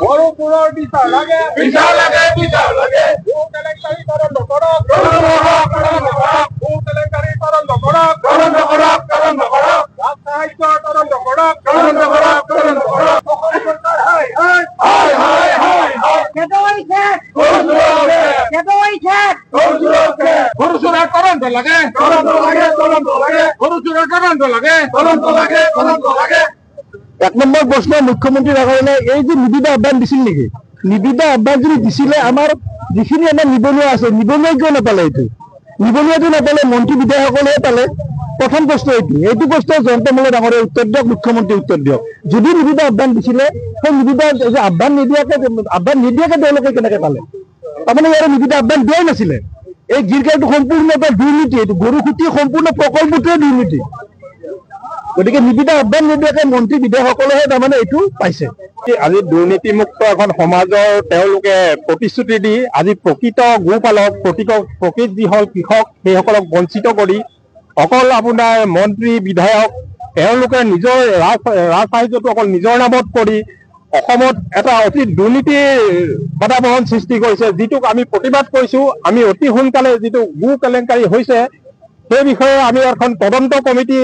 গৰু চোৰৰ বিচাৰ লাগে, বিচাৰ লাগে, বিচাৰ লাগে। গো কেলেংকাৰী তদন্ত কৰক, তদন্ত কৰক, তদন্ত কৰক। গো কেলেংকাৰী তদন্ত কৰক, তদন্ত কৰক, তদন্ত কৰক। ৰাজ সাহায্যৰ তদন্ত কৰক, তদন্ত কৰক, তদন্ত কৰক। অসম চৰকাৰ হায় হায়। হায় হায় হায় হায়। গৰু চোৰৰ গৰু চোৰৰ গৰু চোৰৰ তদন্ত লাগে, তদন্ত লাগে, তদন্ত লাগে। গৰু চোৰৰ তদন্ত লাগে, তদন্ত লাগে, তদন্ত লাগে। এক নম্বৰ প্ৰশ্ন মুখ্যমন্ত্ৰী ডাঙৰীয়াই, এই যে নিবিদা আহ্বান দিছিল নেকি? নিবিদা আহ্বান যদি দিছিলে, আমাৰ যিখিনি আমাৰ নিবনুৱা আছে, নিবনুৱাই কিয় নাপালে? এইটো নিবনুৱাটো নাপালে, মন্ত্ৰী বিধায়কসকলেহে পালে। প্ৰথম প্ৰশ্ন এইটো। এইটো প্ৰশ্ন জয়ন্ত মল্ল ডাঙৰীয়াই উত্তৰ দিয়ক, মুখ্যমন্ত্ৰীয়ে উত্তৰ দিয়ক। যদি নিবিদা আহ্বান দিছিলে, সেই নিবিদা আহ্বান নিদিয়াকে তেওঁলোকে কেনেকে পালে? তাৰমানে ইয়াৰে নিবিদা আহ্বান দিয়াই নাছিলে। এই গীৰ গাইটো সম্পূৰ্ণ এটা দুৰ্নীতি। এইটো গৰু খুটি সম্পূৰ্ণ প্ৰকল্পটোৱে দুৰ্নীতি। গতিকে নিবিদা আহ্বান নিদিয়াকে মন্ত্ৰী বিধায়কসকলেহে তাৰমানে এইটো পাইছে। আজি দুৰ্নীতিমুক্ত এখন সমাজৰ তেওঁলোকে প্ৰতিশ্ৰুতি দি আজি প্ৰকৃত গোপালক, প্ৰকৃত যিসকল কৃষক, সেইসকলক বঞ্চিত কৰি অকল আপোনাৰ মন্ত্ৰী বিধায়ক তেওঁলোকে নিজৰ ৰাজ সাহায্যটো অকল নিজৰ নামত কৰি অসমত এটা অতি দুৰ্নীতিৰ বাতাবৰণ সৃষ্টি কৰিছে, যিটোক আমি প্ৰতিবাদ কৰিছো। আমি অতি সোনকালে যিটো গো কেলেংকাৰী হৈছে, সেই বিষয়ে আমি এখন তদন্ত কমিটি,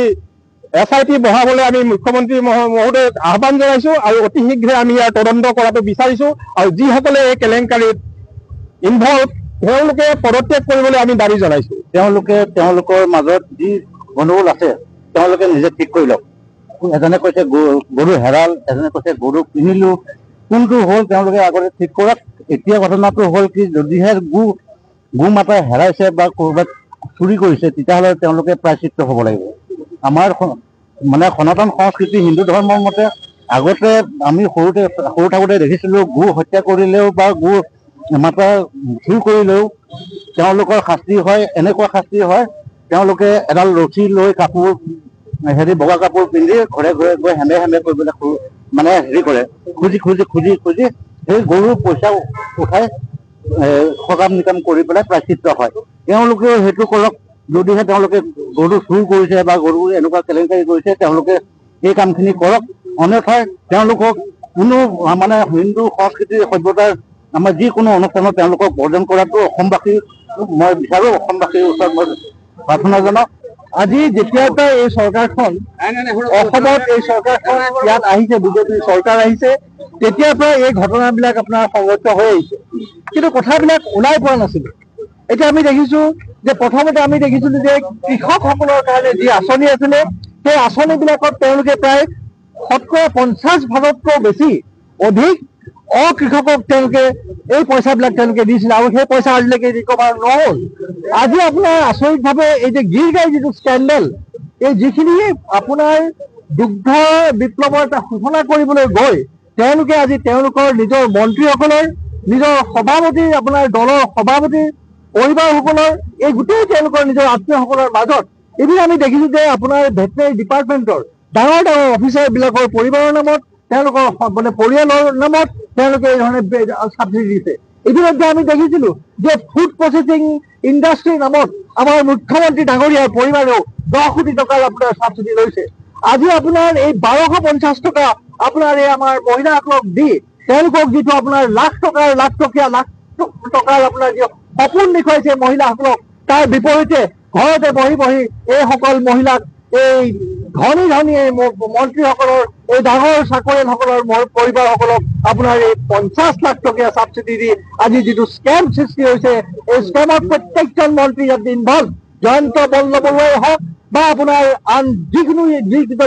এছআইটি বহাবলৈ আমি মুখ্যমন্ত্ৰী মহোদয়ক আহ্বান জনাইছো আৰু অতি শীঘ্ৰে আমি ইয়াৰ তদন্ত কৰাটো বিচাৰিছো আৰু যিসকলে এই কেলেংকাৰীত ইনভলভ, তেওঁলোকে পদত্যাগ কৰিবলৈ আমি দাবী জনাইছো। তেওঁলোকে তেওঁলোকৰ মাজত যি গণ্ডগোল আছে, তেওঁলোকে নিজে ঠিক কৰি লওক। এজনে কৈছে গৰু হেৰাল, এজনে কৈছে গৰু কিনিলো। কোনটো হ'ল তেওঁলোকে আগতে ঠিক কৰক। এতিয়া ঘটনাটো হ'ল কি, যদিহে গো মাতা হেৰাইছে বা ক'ৰবাত চুৰি কৰিছে, তেতিয়াহ'লে তেওঁলোকে প্ৰায়শ্চিত্ত হ'ব লাগিব। আমাৰ মানে সনাতন সংস্কৃতি, হিন্দু ধৰ্মৰ মতে আগতে আমি সৰু থাকোঁতে দেখিছিলোঁ, গো হত্যা কৰিলেও বা গো মাতা চুৰ কৰিলেও তেওঁলোকৰ শাস্তি হয়। এনেকুৱা শাস্তি হয়, তেওঁলোকে এডাল ৰছী লৈ কাপোৰ হেৰি বগা কাপোৰ পিন্ধি ঘৰে ঘৰে গৈ হেমে হেমে কৰিবলৈ মানে হেৰি কৰে, খুজি খুজি খুজি খুজি সেই গৰুৰ পইচা উঠাই সকাম নিকাম কৰি পেলাই প্ৰায়শ্চিত্ত হয়। তেওঁলোকেও সেইটো কৰক। যদিহে তেওঁলোকে গৰু চুৰ কৰিছে বা গৰু এনেকুৱা কেলেংকাৰী কৰিছে, তেওঁলোকে এই কামখিনি কৰক। অন্যথাই তেওঁলোকক কোনো মানে হিন্দু সংস্কৃতি সভ্যতাৰ আমাৰ যিকোনো অনুষ্ঠানত তেওঁলোকক বৰ্জন কৰাটো অসমবাসী মই বিচাৰোঁ। অসমবাসীৰ ওচৰত মই প্ৰাৰ্থনা জনাওঁ। আজি যেতিয়াৰ পৰা এই চৰকাৰখন অসমত, এই চৰকাৰখন ইয়াত আহিছে, বিজেপিৰ চৰকাৰ আহিছে, তেতিয়াৰ পৰা এই ঘটনাবিলাক আপোনাৰ সংঘটিত হৈ আহিছে, কিন্তু কথাবিলাক ওলাই পৰা নাছিলে। এতিয়া আমি দেখিছো যে প্ৰথমতে আমি দেখিছিলো যে কৃষকসকলৰ কাৰণে যি আঁচনি আছিলে, সেই আঁচনিবিলাকত তেওঁলোকে প্ৰায় 50% ভাগতকৈও বেছি অধিক অকৃষকক তেওঁলোকে এই পইচাবিলাক তেওঁলোকে দিছিলে আৰু সেই পইচা আজিলৈকে ৰিকভাৰ নহ'ল। আজি আপোনাৰ আচৰিতভাৱে এই যে গীৰ গাই যিটো স্কেণ্ডেল, এই যিখিনি আপোনাৰ দুগ্ধ বিপ্লৱৰ এটা সূচনা কৰিবলৈ গৈ তেওঁলোকে আজি তেওঁলোকৰ নিজৰ মন্ত্ৰীসকলৰ, নিজৰ সভাপতিৰ, আপোনাৰ দলৰ সভাপতিৰ পৰিবাৰসকলৰ, এই গোটেই তেওঁলোকৰ নিজৰ আত্মীয়সকলৰ মাজত এইবিলাক আমি দেখিছো যে আপোনাৰ ভেটেনাৰী ডিপাৰ্টমেণ্টৰ ডাঙৰ ডাঙৰ অফিচাৰ বিলাকৰ পৰিবাৰৰ নামত, তেওঁলোকৰ মানে পৰিয়ালৰ নামত তেওঁলোকে এই ধৰণে চাবচিডি দিছে। ইতিমধ্যে আমি দেখিছিলো যে ফুড প্ৰচেছিং ইণ্ডাষ্ট্ৰীৰ নামত আমাৰ মুখ্যমন্ত্ৰী ডাঙৰীয়াৰ পৰিবাৰেও 10 কোটি টকাৰ আপোনাৰ চাবচিডি লৈছে। আজি আপোনাৰ এই 1250 টকা আপোনাৰ এই আমাৰ মহিলাসকলক দি তেওঁলোকক যিটো আপোনাৰ লাখ টকাৰ, লাখ টকীয়া, লাখ টকাৰ আপোনাৰ যি সপোন দেখুৱাইছে মহিলাসকলক, তাৰ বিপৰীতে ঘৰতে বহি বহি এইসকল মহিলাক এই ধনী ধনী এই মন্ত্ৰীসকলৰ, এই ডাঙৰ চাকৰিয়ালসকলৰ পৰিবাৰসকলক আপোনাৰ এই 50 লাখ টকীয়া চাবচিডি দি আজি যিটো স্কেম সৃষ্টি হৈছে, এই স্কেমত প্ৰত্যেকজন মন্ত্ৰী ইয়াত ইনভলভ। জয়ন্ত মল্ল বৰুৱাই হওক বা আপোনাৰ আন যিকোনো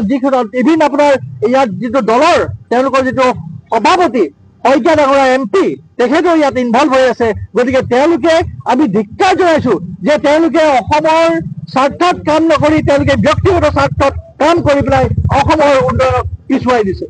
যিকোনো, ইভিন আপোনাৰ ইয়াত যিটো দলৰ তেওঁলোকৰ যিটো সভাপতি শইকীয়া ডাঙৰীয়া এমপি, তেখেতো ইয়াত ইনভলভ হৈ আছে। গতিকে তেওঁলোকে, আমি ধিক্কাৰ জনাইছো যে তেওঁলোকে অসমৰ স্বাৰ্থত কাম নকৰি তেওঁলোকে ব্যক্তিগত স্বাৰ্থত কাম কৰি পেলাই অসমৰ উন্নয়নক পিছুৱাই দিছে।